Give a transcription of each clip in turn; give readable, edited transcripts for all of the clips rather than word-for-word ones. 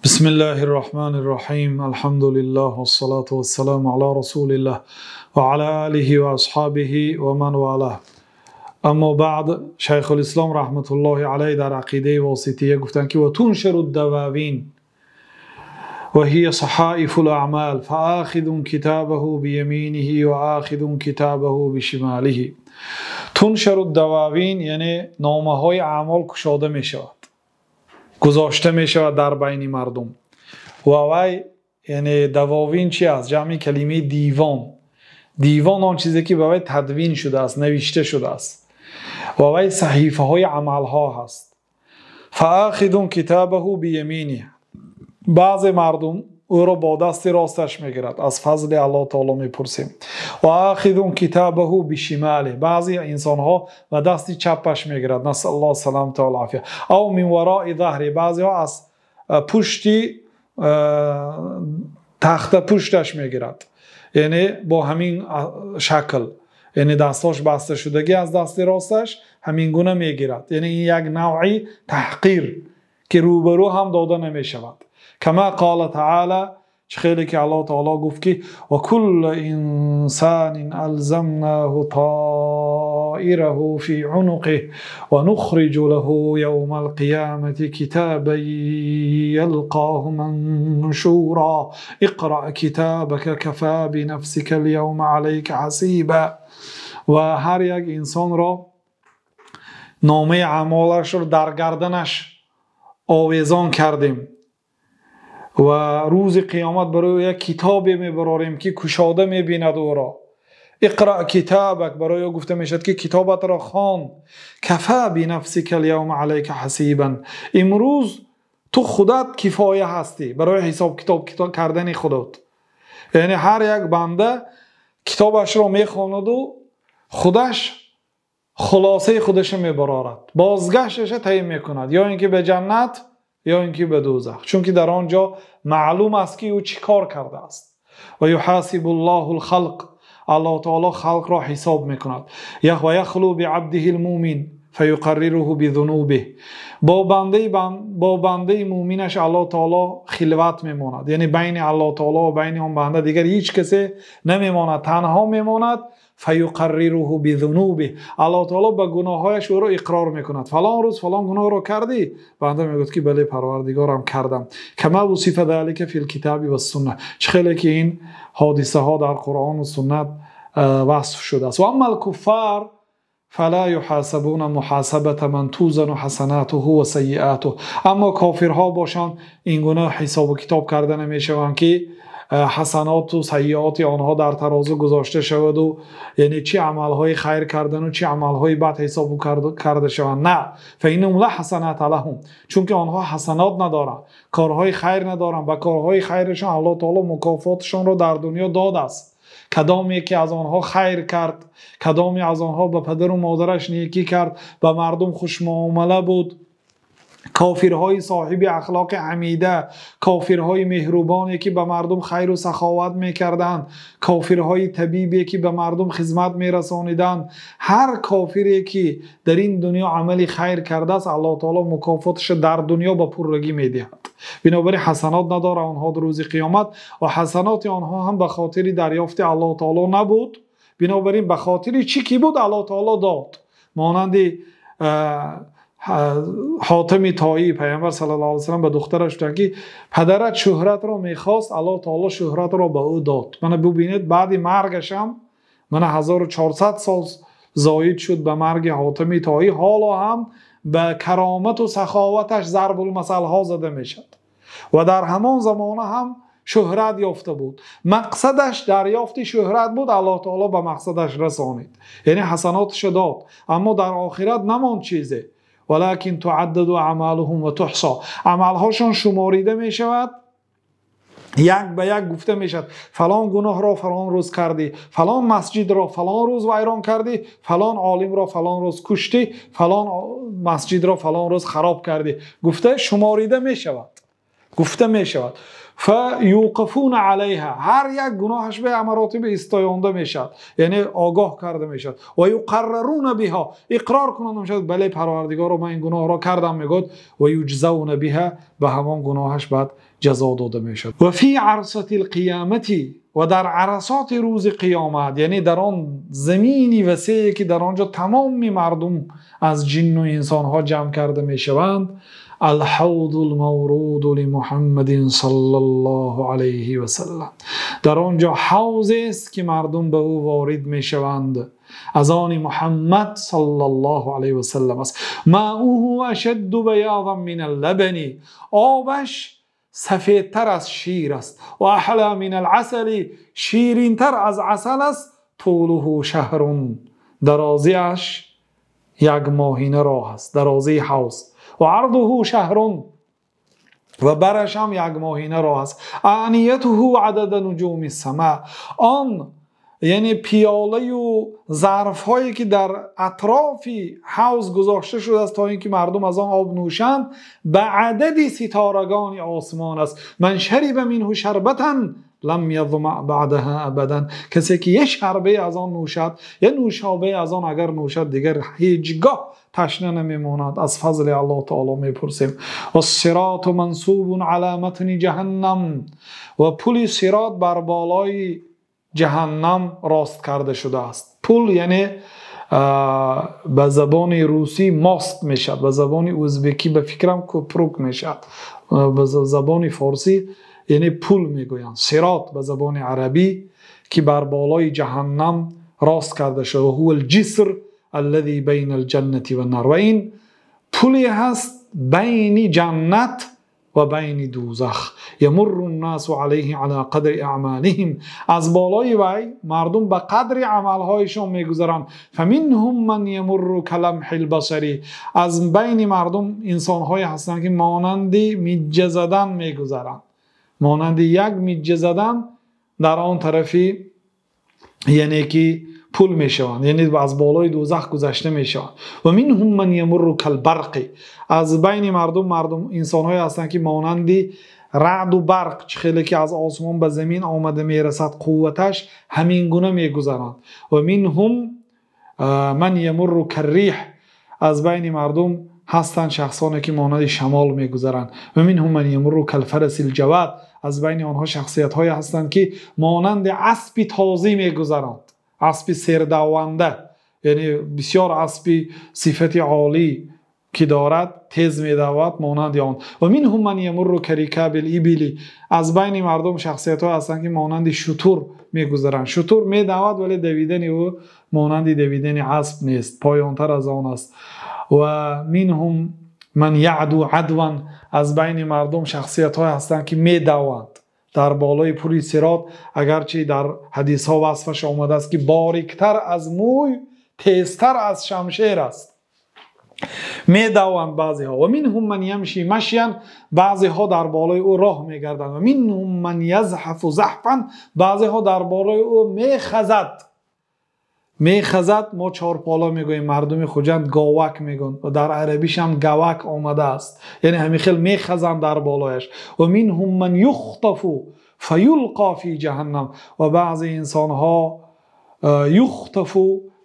Бисмиллаҳир Роҳманир Роҳим. Алҳамдулиллаҳ вассалату вассаламу ала расулиллаҳ ва ала олиҳи ва асҳобиҳи ва ман валаҳ. Аммо баъд, Шайхулислом раҳматуллоҳи алайҳ дар Ақидаи Восития гуфтанд, ки ва туншару давовин ва ҳия саҳоифул аъмол фаохизун китобаҳу бияминиҳи ва охизун китобаҳу бишимолиҳи. Туншару давовин, яъне номаҳои аъмол кушода мешавад, гузошта мешавад дар байни мардум. Ва вай, яъне давовин чи аст? Ҷамъи калимаи дивон. Дивон он чизе ки ба вай тадвин шудааст, навишта шудааст. Ва вай саҳифаҳои амалҳо ҳаст. Фаохизун китобаҳу бияминиҳи. Баъзе мардум ӯро бо дасти росташ мегирад, аз фазли Аллоҳ таоло мепурсем. Ва охизун китобаҳу бишимолиҳи. Баъзе инсонҳо ба дасти чапаш мегирад, насаллоҳ саламата вал офия. Ав мин варои заҳри. Баъзеҳо аз пушти тахта пушташ мегирад, яъне бо ҳамин шакл, яъне дастҳош баста шудагӣ аз дасти росташ ҳамин гуна мегирад. Яъне ин як навъи таҳқир, ки рӯбарӯ ҳам дода намешавад. Кама қола таъоло, чӣ хеле ки Аллоҳ таъоло гуфт, ки ва кулла инсонин алзамнаҳу тоираҳу фи унуқиҳи ва нухриҷу лаҳу явмал қиёмати китобан ялқоҳу маншуро иқро китобака кафо бинафсикал явма алайка ҳасибо. Ва ҳар як инсонро номаи аъмолашро дар гарданаш овезон кардем ва рӯзи қиёмат барои як китобе мебарорем, ки кушода мебинад ӯро. Иқро китобак, барои ӯ гуфта мешавад, ки китобатро хон. Кафо бинафсикал явма алайка ҳасибан. Имрӯз ту худат кифоя ҳастӣ барои ҳисоб китоб кардани худат. Яъне ҳар як банда китобашро мехонаду худаш хулосаи худашро мебарорад, бозгашташро таъин мекунад, ё ин ки ба ҷаннат ё ин ки ба дӯзах, чунки дар он ҷо маълум аст, ки ӯ чӣ кор кардааст. Ва юҳосибуллоҳул халқ, Аллоҳ таоло халқро ҳисоб мекунад. Ва яхлу биабдиҳил мӯмин фаюқаррируҳу бизунубиҳ. Бо бандаи мӯминаш Аллоҳ таоло хилват мемонад, яъне байни Аллоҳ таоло ва байни он банда дигар ҳеҷ касе намемонад, танҳо мемонад. Фаюқаррируҳу бизунубиҳ, Аллоҳ таоло ба гуноҳҳояш ӯро иқрор мекунад. Фалон рӯз фалон гуноҳро кардӣ? Банда мегӯяд, ки бале, Парвардигорам, кардам. Кама вусифа залика фил китоби вассунна, чӣ хеле ки ин ҳодисаҳо дар Қуръону суннат васф шудааст. Ва аммал куффар фала юҳосабуна муҳосабата ман тузану ҳасанатуҳу ва сайиатуҳ. Аммо кофирҳо бошанд, ин гуна ҳисобу китоб карда намешаванд, ки ҳасаноту сайиоти онҳо дар тарозу гузошта шаваду, яъне чӣ амалҳои хайр кардану чӣ амалҳои бад ҳисоб карда шаванд. На, фаиннаҳум ла ҳасаната лаҳум, чунки онҳо ҳасанот надоранд, корҳои хайр надоранд. Ба корҳои хайрашон Аллоҳ таоло мукофоташонро дар дунё додааст. Кадоме ки аз онҳо хайр кард, кадоме аз онҳо ба падару модараш некӣ кард, ба мардум хушмуомала буд, кофирҳои соҳиби ахлоқи ҳамида, кофирҳои меҳрубоне ки ба мардум хайру саховат мекарданд, кофирҳои табибе ки ба мардум хизмат мерасониданд, ҳар кофире ки дар ин дунё амали хайр кардааст, Аллоҳ таоло мукофоташро дар дунё ба пуррагӣ медиҳад. Бинобар ин ҳасанот надорад онҳо рӯзи қиёмат, ва ҳасаноти онҳо ҳам ба хотири дарёфти Аллоҳ таоло набуд. Бинобар ин ба хотири чӣ ки буд, Аллоҳ таоло дод. Монанди Ҳотами Тоӣ, Пайғамбар саллаллоҳу алайҳи васаллам ба духтараш гуфтанд, ки падарат шӯҳратро мехост, Аллоҳ таоло шӯҳратро ба ӯ дод. Мана бубинед, баъди маргаш ҳам мана 1400 сол зоид шуд ба марги Ҳотами Тоӣ, ҳоло ҳам ба каромату саховаташ зарбулмасалҳо зада мешавад. Ва дар ҳамон замона ҳам шӯҳрат ёфта буд. Мақсадаш дарёфти шӯҳрат буд, Аллоҳ таоло ба мақсадаш расонид, яъне ҳасаноташро дод. Аммо дар охират намонд чизе. Валакин туаддаду аъмалуҳум ва туҳсо, амалҳошон шуморида мешавад, як ба як гуфта мешавад: фалон гуноҳро фалон рӯз кардӣ, фалон масҷидро фалон рӯз вайрон кардӣ, фалон олимро фалон рӯз куштӣ, фалон масҷидро фалон рӯз хароб кардӣ, гуфта шуморида мешавад. Гуфта мешавад. فیوقفون علیها ҳар як гуноҳаш ба маротиб истоянда мешавад, яъне огоҳ карда мешавад. Ва юқаррарун биҳо иқрор кунанд мешавад, бале Парвардигоро, ман ин гуноҳро кардам, мегӯяд. Ва юҷзавна биҳо ба ҳамон гуноҳаш баъд ҷазо дода мешавад. Ва фи арсати алқиёмат ва дар арсоти рӯзи қиёмат, яъне дар он замини васеъе ки дар он ҷо тамоми мардум аз ҷин ва инсонҳо ҷамъ карда мешаванд, الحوض المورود لمحمد صلى الله عليه وسلم дар он ҷо ҳавз аст ки мардум ба ӯ ворид мешаванд, аз он Муҳаммад саллаллоҳу алайҳи васаллам аст. ماؤه اشد بياضا من اللبن обаш сафедтар аз шир аст, ва احلى من العسل ширинтар аз асал аст. طوله شهر дарозиаш як моҳина роҳ аст, дарозии ҳавз. و عرضه شهر و برش هم یک ماهینه راه است. اعنیته عدد نجوم السماء آن یعنی پیاله و ظرف هایی که در اطراف حوض گذاشته شده است تا اینکه مردم از آن آب نوشند به عدد ستارگان آسمان است. من شرب منه شربة لم یظمأ بعدها ابدا کسی که یک شربه از آن نوشد، یک نوشابه از آن اگر نوشد، دیگر هیچگاه تشنه نمیماند. از فضل الله تعالی میپرسیم. والصراط منصوب علی متن جهنم و پل صراط بر بالای جهنم راست کرده شده است. پل یعنی به زبان روسی мост میشد، به زبان ازبکی به فکرم کوپروک میشد، به زبان فارسی یعنی پل میگویند. صراط به زبان عربی که بر بالای جهنم راست کرده شده، هو الجسر الذي بین الجنة والنار و این پلی هست بین جنت و بین دوزخ. یمر الناس علیه علی قدر اعمالهم از بالای وی مردم به قدر عملهایشان میگذرند. فمنهم من یمر کلمح البصر از بین مردم انسانهایی هستند که مانند میجه زدن میگذرند، مانند یک میجه زدن در آن طرفی یعنی که پول میشوند، یعنی از بالای دوزخ گذشته میشوند. و منهم من یمر کالبرق از بین مردم انسانهایی هستند که مانند رعد و برق خیلی که از آسمان به زمین آمده میرسد قوتش، همین گونه میگذرند. و منهم من یمر کالریح از بین مردم هستند شخصانی که مانند شمال میگذرند. و منهم من یمر کالفرس الجواد از بین آنها شخصیت هایی هستند که مانند اسب تازی میگذرند، اسب سردوانده، یعنی بسیار اسب صفت عالی که دارد، تیز میدود مانند آن. و منهم من یمر کرکاب الابل از بین مردم شخصیت ها هستند که مانند شتر میگذرند. شتر میدود ولی دویدن او مانند دویدن اسب نیست، پایانتر از آن است. و منهم من یعدو عدوا از بین مردم شخصیت ها هستند که میدوند در بالای پل صراط، اگرچه در حدیث ها وصفش آمده است که باریکتر از موی، تیزتر از شمشیر است، میدوند بعضی ها. و منهم من یمشی مشیا بعضی ها در بالای او راه میگردند. و منهم من یزحف زحفا بعضی ها در بالای او میخزد. میخزد ما چهارپالا میگوییم، مردم خوجند گاوک میگن و در عربیش هم گاوک آمده است، یعنی همین خیل میخزند در بالایش. و منهم من یخطف فیلقا فی جهنم و بعضی انسان ها یخطف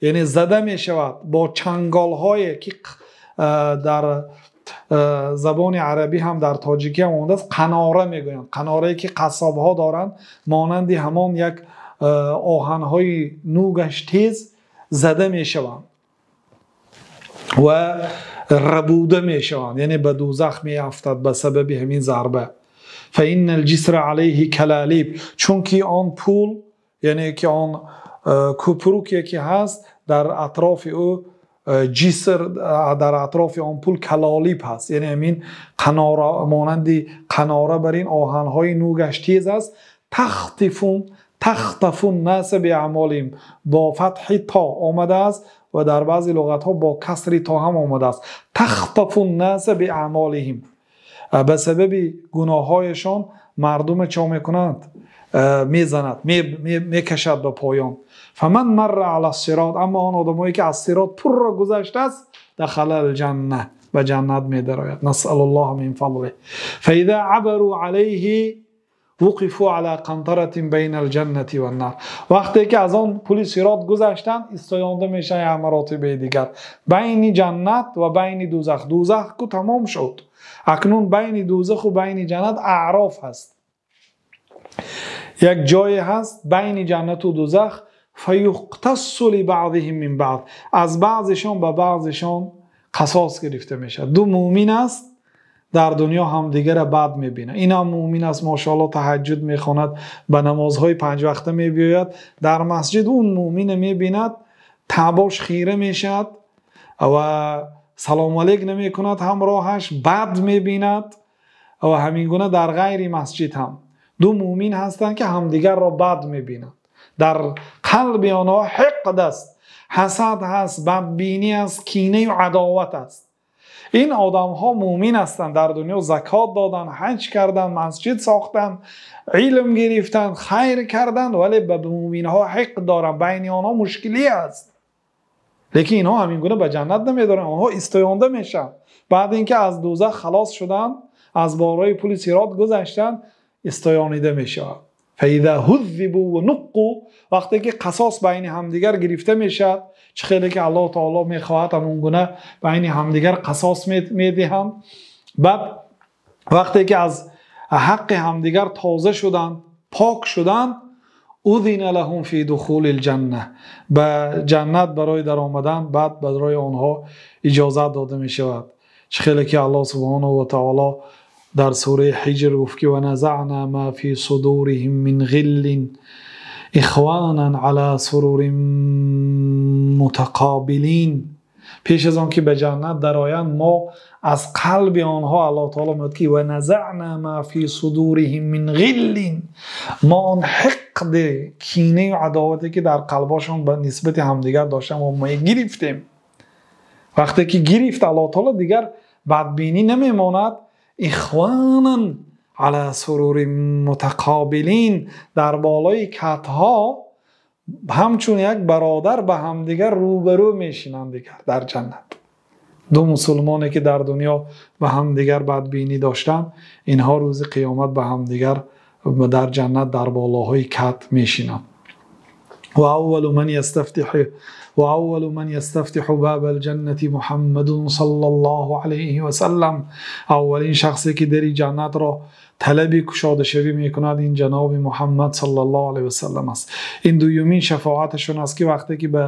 یعنی زده میشود با چنگال های که در زبان عربی هم در تاجیکی هم آمده است، قناره میگویند، قناره که قصاب ها دارند، مانند همان یک آهنهای نوگش تیز زده میشوند و ربوده میشوند، یعنی به دوزخ میافتد به سبب همین ضربه. فإن الجسر علیه کلالیب چون که آن پول یعنی که آن کوپروکی که هست در اطراف او جسر، در اطراف آن پول کلالیب هست، یعنی همین قناره مانند قناره بر این آهنهای نوگش تیز است. تخطف الناس باعمالهم با فتح تا آمده است و در بعضی لغت ها با کسر تا هم آمده است. تخطف الناس باعمالهم به سبب گناههایشان مردم چه میکنند؟ میزند، میکشد به پایان. فمن مر علی الصراط اما آن آدمایی که از صراط پر را گذشته است دخل الجنه ба ҷаннат медарояд. Насъалуллоҳ мин фазлиҳ. Фаиза абару алайҳи вуқифу ала қантаратин байнал ҷаннати ван-нор. Вақте ки аз он пули сирот гузаштанд, истоянда мешаванд як маротибаи дигар байни ҷаннат ва байни дӯзах. Дӯзах ку тамом шуд, акнун байни дӯзах ва байни ҷаннат аъроф ҳаст, як ҷое ҳаст байни ҷаннат ва дӯзах. Фаюқтассу либаъзиҳим мин баъз, аз баъзешон ба баъзешон қасос гирифта мешавад. Ду мӯмин аст дар дунё ҳамдигарро бад мебинад. Ин ҳам мӯмин аст, машааллоҳ, таҳаҷҷуд мехонад, ба намозҳои панҷ вақта мебиёяд, дар масҷид он мӯминро мебинад, таъбош хира мешавад ва салому алейк намекунад ҳамроҳаш, бад мебинад. Ва ҳамин гуна дар ғайри масҷид ҳам ду мӯмин ҳастанд ки ҳамдигарро бад мебинанд. Дар қалби онҳо ҳиқд аст, ҳасад ҳаст, бадбинӣ аст, кинаю адоват аст. Ин одамҳо мӯмин ҳастанд, дар дунё закот доданд, ҳаҷ карданд, масҷид сохтанд, илм гирифтанд, хайр карданд, вале ба мӯминҳо ҳиқд доранд, байни онҳо мушкилӣ аст. Лекин инҳо ҳамин гуна ба ҷаннат намедоранд, онҳо истоянда мешаванд. Баъд инки аз дӯзах халос шуданд, аз болои пули сирот гузаштанд, истоянида мешаванд. Фаиза ҳуззибу ва нуққу, вақте ки қасос байни ҳамдигар гирифта мешавад, чӣ хеле ки Аллоҳ таоло мехоҳад ҳамон гуна байни ҳамдигар қасос медиҳанд. Баъд вақте ки аз ҳаққи ҳамдигар тоза шуданд, пок шуданд, узина лаҳум фи духулил ҷанна, ба ҷаннат барои даромадан баъд барои онҳо иҷозат дода мешавад. Чӣ хеле ки Аллоҳ субҳонаҳу ва таоло дар сураи Ҳиҷр гуфт ки ва назаъна ма фи судуриҳим мин ғиллин ихванан ала сурурин мутақобилин. Пеш аз он ки ба ҷаннат дароянд, мо аз қалби онҳо, Аллоҳ таоло мегӯяд ки ва назаъна ма фи судуриҳим мин ғиллин, мо он ҳиқди, кинаю адовате ки дар қалбашон ба нисбати ҳамдигар доштанд, мо мегирифтем. Вақте ки гирифт Аллоҳ таоло, дигар бадбинӣ намемонад. Ихванан ала сурурин мутақобилин, дар болои катҳо ҳамчун як бародар ба ҳамдигар рӯбарӯ мешинанд дигар дар ҷаннат. Ду мусулмоне ки дар дунё ба ҳамдигар бадбинӣ доштанд, инҳо рӯзи қиёмат ба ҳамдигар дар ҷаннат дар болоҳои кат мешинанд. Ва аввалу ман ястафтиҳу бабал ҷаннати Муҳаммадун саллаллоҳу алайҳи васаллам, аввалин шахсе ки дари ҷаннатро талаби кушодашавӣ мекунад ин ҷаноби Муҳаммад саллаллоҳу алайҳи васаллам аст. Ин дуюмин шафоаташон аст ки вақте ки ба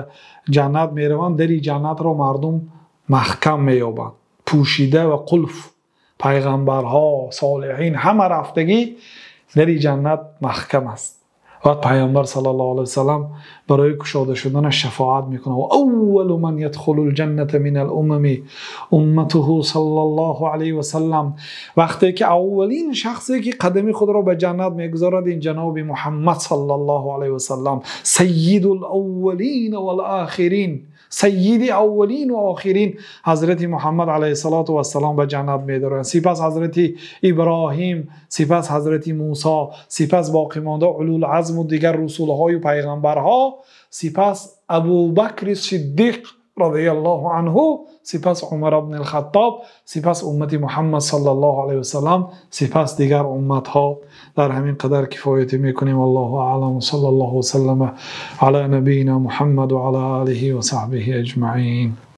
ҷаннат мераванд, дари ҷаннатро мардум маҳкам меёбанд, пӯшида ва қулф. Пайғамбарҳо, солиҳин ҳама рафтагӣ дари ҷаннат маҳкам аст. Баъд пайғамбар саллаллоҳу алайҳи васаллам барои кушода шуданаш шафоат мекунад. Ва аввалу ман ядхулул ҷанната минал умами умматуҳу саллаллоҳу алайҳи васаллам. Вақте ки аввалин шахсе ки қадами худро ба ҷаннат мегузорад ин ҷаноби Муҳаммад саллаллоҳу алайҳи васаллам, саййидул аввалин вал охирин, саййиди аввалин ва охирин ҳазрати Муҳаммад алайҳиссалоту вассалом ба ҷаннат медароянд. Сипас ҳазрати Иброҳим, сипас ҳазрати Мусо, сипас боқимонда улул азм ва дигар русулҳою пайғамбарҳо, сипас Абубакри Сиддиқ радияллоҳу анҳу, сипас Умар ибн ал-Хаттоб, сипас уммати Муҳаммад саллаллоҳу алайҳи васаллам, сипас дигар умматҳо. Дар ҳамин қадар кифоятӣ мекунем. Аллоҳу аълам. Саллаллоҳу васаллама ала набийина Муҳаммад ва ала олиҳи ва саҳбиҳи аҷмаин.